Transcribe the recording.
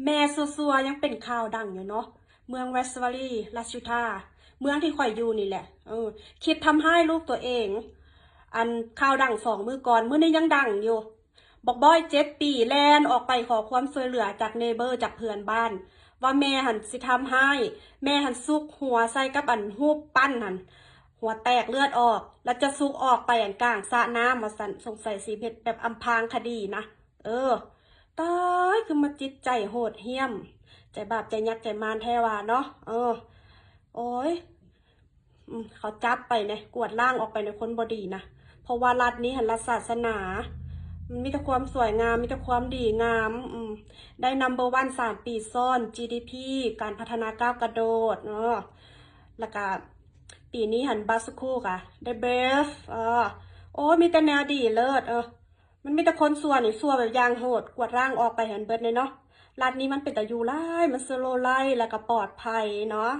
ແມ່ຊົ່ວໆ ຍັງເປັນຂ່າວດັງຢູ່ເນາະ ເມືອງແວສວາລີ ລັດຢູທາ ເມືອງທີ່ຂ້ອຍຢູ່ນີ້ແຫຼະ ເອີ ຄິດທຳຮ້າຍລູກຕົວເອງ. ອັນ ຂ່າວດັງສອງມື້ກ່ອນ ມື້ນີ້ຍັງດັງຢູ່ ບັກບອຍ ເຈັດປີ ແລ່ນອອກໄປຂໍຄວາມຊ່ວຍເຫຼືອຈາກເນເບີ ຈາກເພື່ອນບ້ານ ວ່າແມ່ຫັ້ນຊິທຳຮ້າຍ ແມ່ຫັ້ນຊຸກຫົວໃສ່ກັບອັນຮູບປັ້ນຫັ້ນ ຫົວແຕກເລືອດອອກ ແລ້ວຈະຊຸກອອກໄປອັນກາງສະນ້ຳວ່າຊັ້ນ ສົງໄສຊິເຮັດແບບອຳພາງຄະດີນະ. ເອີ ຕາຍ ຄືມາຈິດໃຈໂຫດຫ້ຽມ ໃຈບາບໃຈຍັກໃຈມານແທ້ວ່າເນາະ. ເອີ ໂອ້ຍ ອືມ ເຂົາຈັບໄປແນະ ກວາດລ້າງອອກໄປແນະ ຄົນບໍ່ດີນະ ເພາະວ່າລັດນີ້ຫັ້ນ ລັດສາສະໜາ ມັນມີແຕ່ຄວາມສວຍງາມ ມີແຕ່ຄວາມດີງາມ ອືມ ໄດ້ number one ສາມປີຊ້ອນ ຈີດີພີ ການພັດທະນາກ້າວກະໂດດເນາະ ແລ້ວກະປີນີ້ຫັ້ນ ບາສຄູກະໄດ້ best ເອີ ໂອ້ຍ ມີແຕ່ແນວດີເລີດ ເອີ ມັນມີແຕ່ຄົນຊົ່ວນີ້ ຊົ່ວແບບຢ່າງໂຫດ ກວາດລ້າງອອກໄປຫັ້ນເບິດເລີຍເນາະ. ລັດນີ້ມັນເປັນຕາຢູ່ຫຼາຍ ມັນ slow life ແລ້ວກະປອດໄພເນາະ.